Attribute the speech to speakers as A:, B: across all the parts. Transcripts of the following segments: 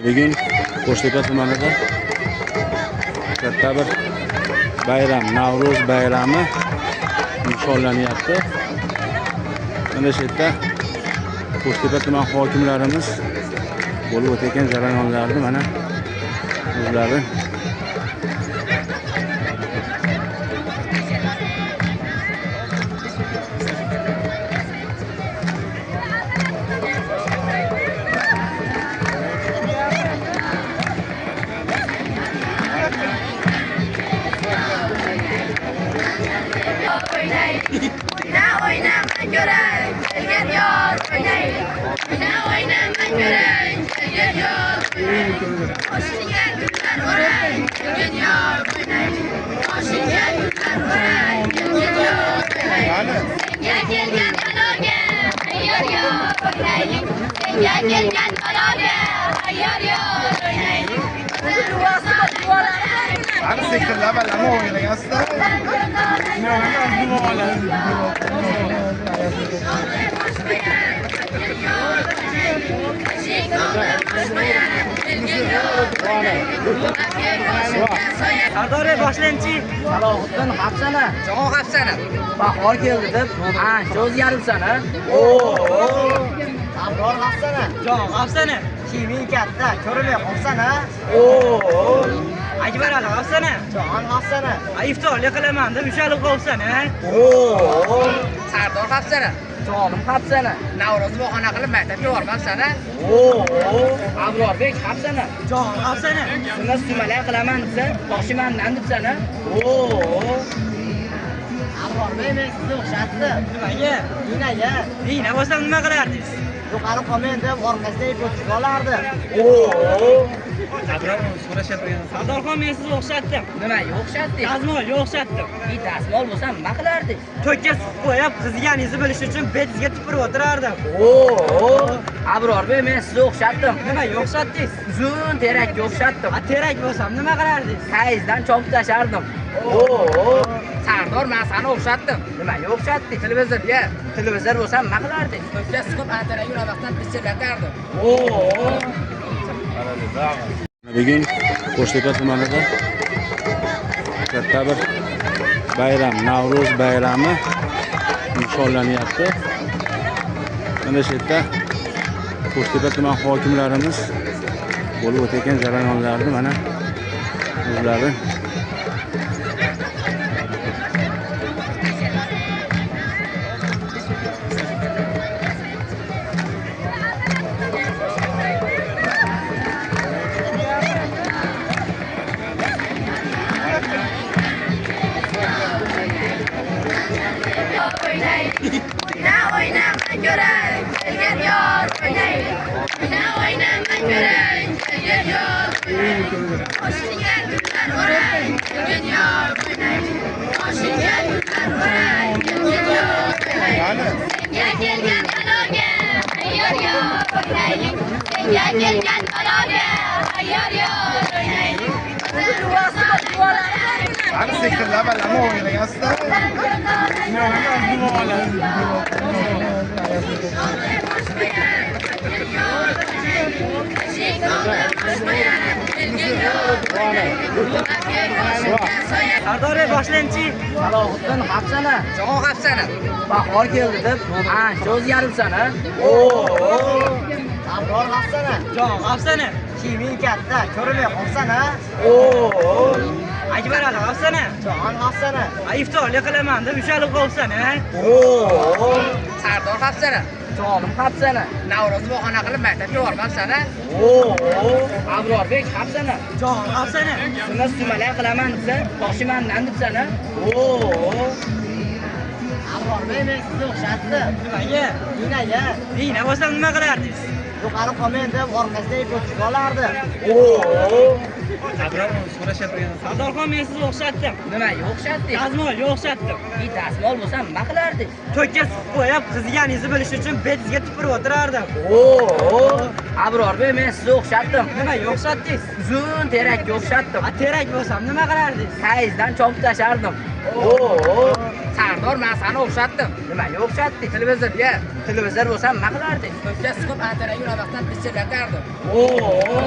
A: Bugun Qo'shtepa tumanida katta bir bayram, Navro'z bayrami nishonlanyapti. Mana shu yerda Qo'shtepa tuman hokimlarimiz bo'lib o'tayotgan jarayonlarni mana o'zlari
B: Oyna oyna man ko'ray, kelgan yor o'ynaylik. Oyna oyna man ko'ray, kelgan yor o'ynaylik. Qo'shingga gullar o'ray, kelgan yor o'ynaylik. Qo'shingga gullar o'ray, kelgan yor o'ynaylik. Senga kelgan baloga ayyor yor o'ynaylik. Senga kelgan baloga ayyor yor o'ynaylik.
C: Ani sektorlar balama o'ynagansizlar.
D: Sardor boshlanchi. Salohiddin hapsana,
E: Jahon hapsana.
D: Bahor keldi deb ancha o'zgaribsan a?
F: Abror hapsana,
D: Jon hapsana.
F: Kiyiming katta, ko'rinmay qolsan a?
D: Akbar Ali hapsana.
F: Jon hapsana.
D: Iftorlik qilaman deb ushalib qolibsan a?
E: Sardor hapsana.
D: Jonim hapsana.
E: Navro'z bahona qilib maktabga bormabsan a?
D: Abrorbek hapsana. Jon hapsana. Shunda sumalak qilaman debsan, boshimdan debsan a?
F: Abrorbek men sizni o'xshatdim.
D: Nimaga?
F: Ninaga.
D: Nina bo'lsam nima qilardingiz?
F: Yuqori qolmang deb orqasidan ip o'tib olardi.
D: Sardorxon men sizni o'xshatdim.
E: Nimaga o'xshatding?
D: Dazmolga o'xshatdim.
E: Bir dazmol bo'lsam nima qilarding?
D: To'kka suv qo'yib, qiziganingizni bilish uchun betingizga tupurib o'tirardim.
E: Abrorbek men sizni o'xshatdim.
D: Nimaga o'xshatdingiz?
E: Uzun terakka o'xshatdim.
D: A terak bo'lsam nima qilardingiz?
E: Hayzdan chopib tashardim. Sardor men seni o'xshatdim. Nimaga o'xshatding? Televizorga. Televizor bo'lsam nima qilarding? To'kka siqib antanaga ulamasdan pichirlatardim.
A: Bugun Qo'shtepa tumanida katta bir bayram, Navro'z bayrami nishonlanyapti. Mana shu yerda Qo'shtepa tuman hokimlarimiz bo'lib o'tayotgan jarayonlarni mana o'zlari
B: Oyna oyna man ko'ray, kelgan yor o'ynaylik. Oyna oyna man ko'ray, kelgan yor o'ynaylik. Qo'shingga gullar o'ray, kelgan yor o'ynaylik. Qo'shingga gullar o'ray, kelgan yor o'ynaylik. Senga kelgan baloga ayyor yor o'ynaylik. Senga kelgan baloga ayyor yor o'ynaylik.
C: Ani sektorlar balama o'ynagansizlar.
D: Sardor boshlanchi.
E: Salohiddin hapsana. Jahon hapsana.
D: Bahor keldi deb ancha o'zgaribsan a?
F: Abror hapsana,
D: Jon hapsana.
F: Kiyiming katta, ko'rinmay qolsan a?
D: Akbar Ali hapsana.
F: Jon hapsana.
D: Iftorlik qilaman deb ushalib qolibsan a?
E: Sardor hapsana.
D: Jonim hapsana.
E: Navro'z bahona qilib maktabga bormabsan a?
D: Abrorbek hapsana. Jon hapsana. Shunda sumalak qilaman debsan, boshimdan debsan a?
F: Abrorbek men sizni o'xshatdim.
D: Nimaga?
F: Ninaga.
D: Nina bo'lsam nima qilardingiz?
F: Yuqori qolmang deb orqasidan ip o'tib olardi.
D: Sardorxon men sizni o'xshatdim.
E: Nimaga o'xshatding?
D: Dazmolga o'xshatdim.
E: Bir dazmol bo'lsam nima qilarding?
D: To'kka suv qo'yib, qiziganingizni bilish uchun betingizga tupurib o'tirardim.
E: Abrorbek men sizni o'xshatdim.
D: Nimaga o'xshatdingiz?
E: Uzun terakka o'xshatdim.
D: A terak bo'lsam nima qilardingiz?
E: Hayzdan chopib tashardim. Sardor, men seni o'xshatdim. Nimaga o'xshatding? Televizorga. Televizor bo'lsa nima qilarding? Ko'kka siqib antanaga ulamasdan pichirlatardim. Oo.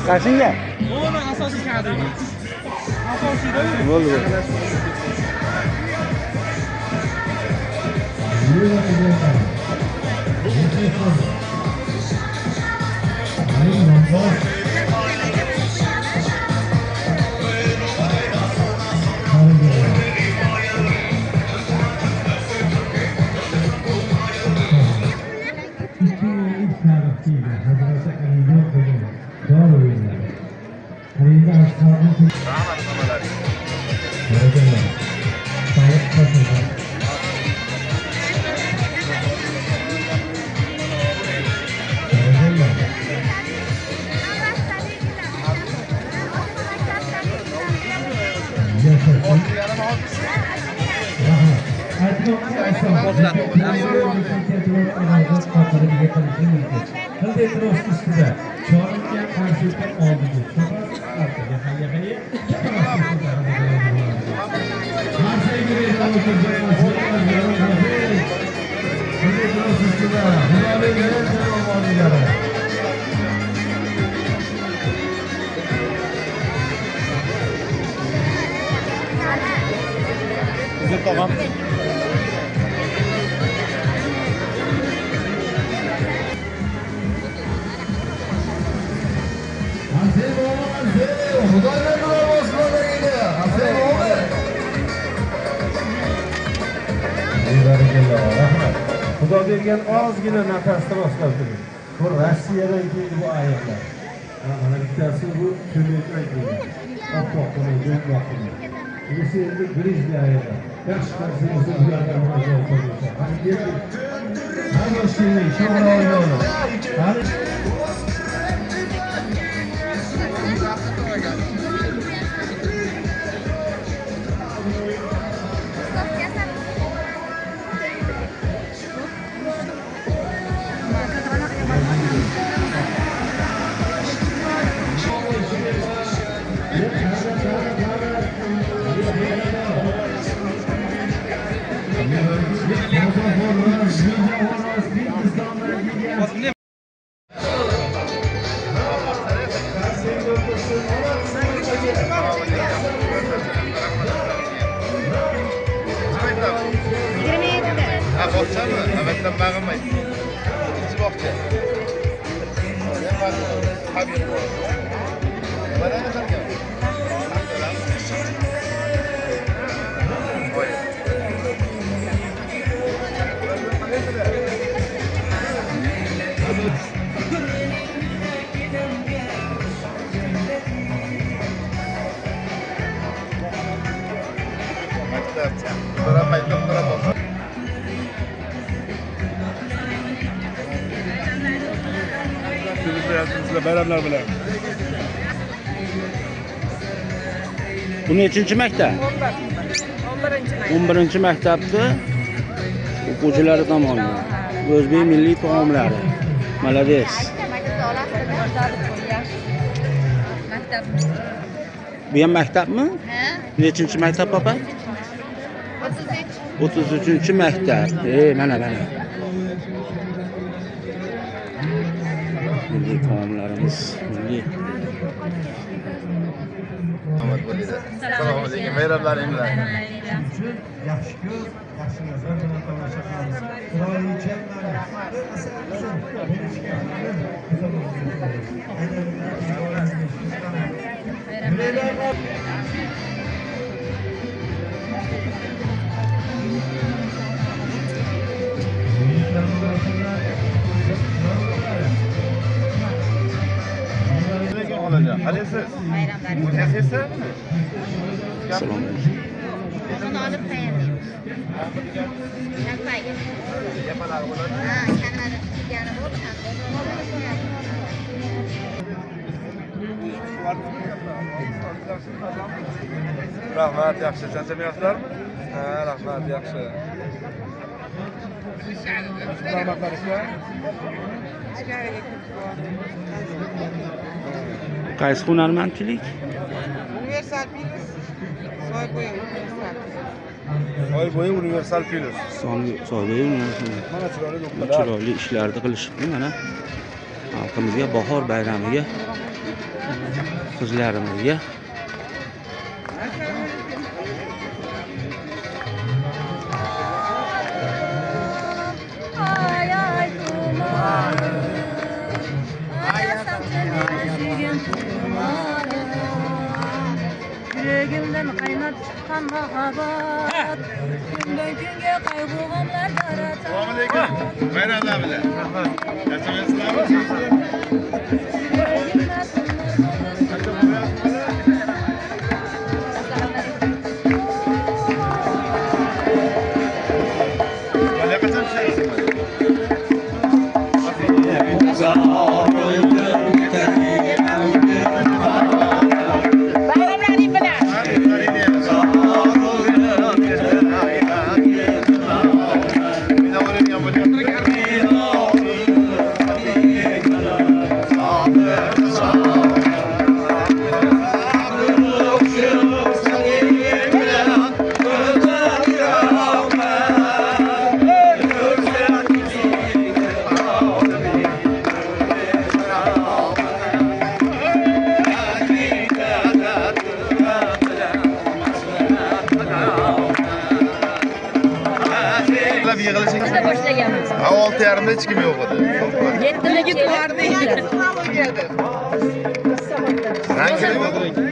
A: Qaysingga? Bo'ldi. Xudo bergan ozgina nafasni rostlab turing. Bu Rossiyadan keldi bu ayiqlar. Mana bittasi bu Ko'mekdan keldi. Oppoqqina, do'mboqqina. Bunisi endi grijli ayiqlar. Yaxshi qarsangiz bulardan murojaat qilinglar. Hali keldik. Hali
C: Bog'chami? Avatdan bag'irmaydi. Ikkinchi bog'cha.
G: Bayramlar bilan.
H: Bu nechinchi maktab? 11. 11. Maktabda o'quvchilari tomonidan o'zbek milliy taomlari. Malades. Bu ham maktabmi?
B: Ha.
H: Nechinchi maktab opa? 33. 33. Maktab. Mana mana. Milliy taomlarimiz, milliy.
C: Assalomu alaykum, bayramlaring bilan.
A: Yaxshi ko'z, yaxshi nazar bilan tomosha qilamiz.
C: Qalaysiz? O'zingiz?
H: Assalomu alaykum.
B: Buni olib tayyorlaymiz. Shalpagi. Ha, kanalni pishirgani bo'lib,
C: Rahmat, yaxshi. Charchamayapsizlarmi? Ha, rahmat, yaxshi. Rahmatlar aka.
H: Qaysi hunarmandchilik?
I: Universal Plus. Soy bo'yi Universal.
C: Soy bo'yi Universal Plus.
H: Soy bo'yi Universal.
C: Mana chiroyli do'ppilar.
H: Chiroyli ishlarni qilishibdi mana. Xalqimizga bahor bayramiga, qizlarimizga.
J: Yüreğimden qaynab chiqqan muhabbat kundan kunga qayg'u g'amlar taratar.
C: Assalomu alaykum. Bayramlar bilan. Rahmat. Charchamayapsizlarmi? Ha, 6:30da hech kim yo'q edi.
J: 7'da tuvardik.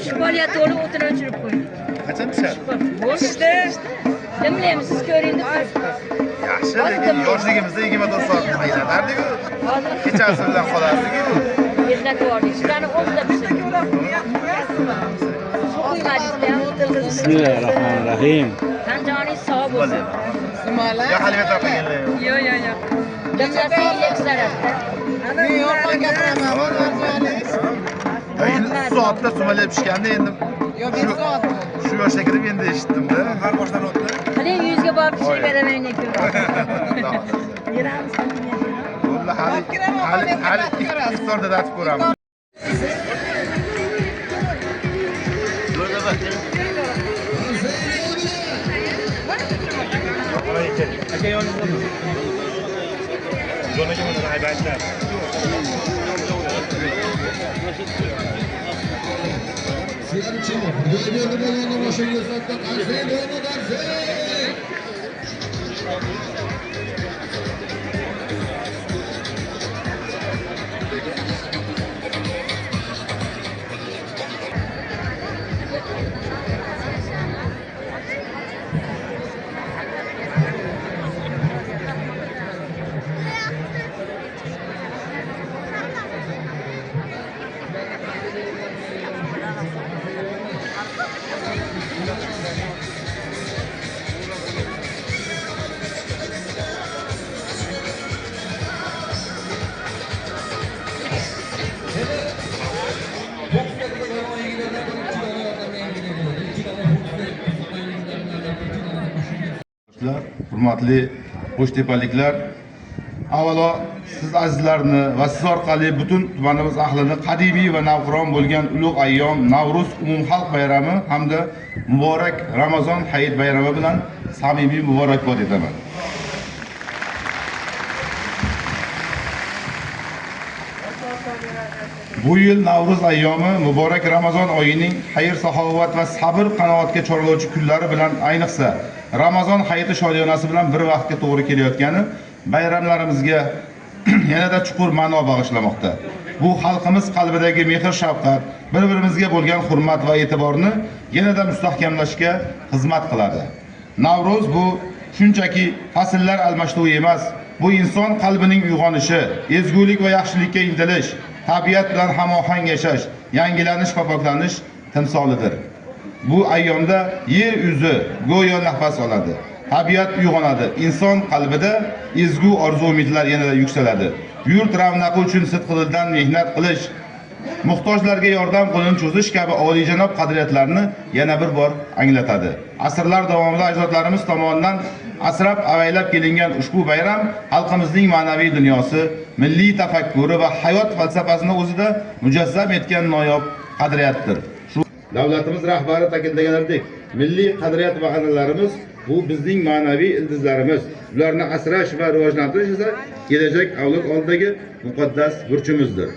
J: Shpalya to'lib o'tini o'chirib qo'ydik.
C: Qachon pishadi?
J: Pishdi. Nimlaymiz, siz ko'ring deb.
C: Yaxshi, lekin yoshligimizda 24 soat aylanardik-ku. Kechasi bilan qolardik-ku.
J: Ertalab yubordik. Shularni o'zida pishirdik. Suv quymadik.
H: Bismillahirrohmanirrohim.
J: Tan joningiz sog' bo'lsin.
C: Ya haliyat qilganlar.
J: Yo'q, yo'q, yo'q. Dimlasa yeyapsizlar.
I: Men yolg'on gapiraman.
C: Endi soatda sumalak pishganda endi
I: Yo'q, 5 soat.
C: Shu yoshga kirib endi eshitdim-da. Har boshdan o'tdi.
J: Qani 100 ga borib pishirib beraman endi ko'ra.
C: Bo'ldi, hali iftorda tatib ko'ramiz. Aka yoningizda. Jonaga mana haybatlar. Hurmatli Qo'shtepaliklar, avvalo siz azizlarni va siz orqali butun tumanimiz ahlini qadimiy va navqiron bo'lgan ulug' ayyom Navro'z umumxalq bayrami hamda muborak Ramazon hayit bayrami bilan samimiy muborakbod etaman. Bu yil Navro'z ayyomi muborak Ramazon oyining xayr-saxovat va sabr qanoatga chorlovchi kunlari bilan, ayniqsa Ramazon hayiti shodiyonasi bilan bir vaqtga to'g'ri kelayotgani bayramlarimizga yanada chuqur ma'no bag'ishlamoqda. Bu xalqimiz qalbidagi mehr-shafqat, bir-birimizga bo'lgan hurmat va e'tiborni yanada mustahkamlashga xizmat qiladi. Navro'z bu shunchaki fasllar almashinuvi emas, bu inson qalbining uyg'onishi, ezgulik va yaxshilikka intilish, tabiat bilan hamohang yashash, yangilanish va poklanish timsolidir. Bu ayyomda yer yuzi go'yo nafas oladi, tabiat uyg'onadi, inson qalbida ezgu orzu umidlar yanada yuksaladi. Yurt ravnaqi uchun sidqidildan mehnat qilish, muhtojlarga yordam qo'lini cho'zish kabi oliyjanob qadriyatlarni yana bir bor anglatadi. Asrlar davomida ajdodlarimiz tomonidan asrab avaylab kelingan ushbu bayram xalqimizning ma'naviy dunyosi, milliy tafakkuri va hayot falsafasini o'zida mujassam etgan noyob qadriyatdir. Davlatimiz rahbari ta'kidlaganidek, milliy qadriyat va an'analarimiz bu bizning ma'naviy ildizlarimiz. Ularni asrash va rivojlantirish esa kelajak avlod oldidagi muqaddas burchimizdir.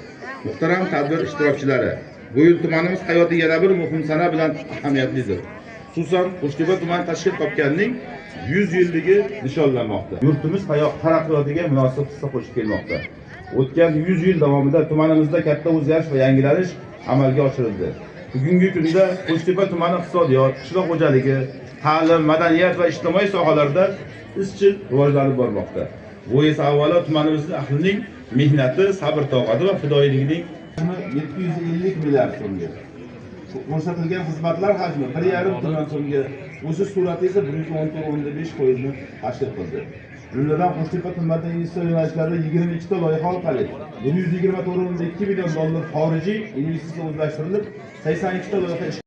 C: Muhtaram tadbir ishtirokchilari, bu yil tumanimiz hayoti yana bir muhim sana bilan ahamiyatlidir. Xususan, Qo'shtepa tumani tashkil topganining 100 yilligi nishonlanmoqda. Yurtimiz taraqqiyotiga munosib hissa qo'shib kelmoqda. O'tgan 100 yil davomida tumanimizda katta o'zgarish va yangilanish amalga oshirildi. Bugungi kunda Qo'shtepa tumani iqtisodiyot, qishloq xo'jaligi, ta'lim, madaniyat va ijtimoiy sohalarda izchil rivojlanib bormoqda. Bu esa avvalo tumanimizning ahlining mehnati, sabr-toqati va fidoyiligining 750 milliard so'mga, ko'rsatilgan xizmatlar hajmi 1,5 trillion so'mga, o'sish sur'ati esa 114.5% ni tashkil qildi. Jumladan, Qo'shtepa tumanida investitsiya yo'nalishlarida 22 ta loyiha orqali 124.2 million dollar xorijiy investitsiya o'zlashtirilib, 82 ta loyiha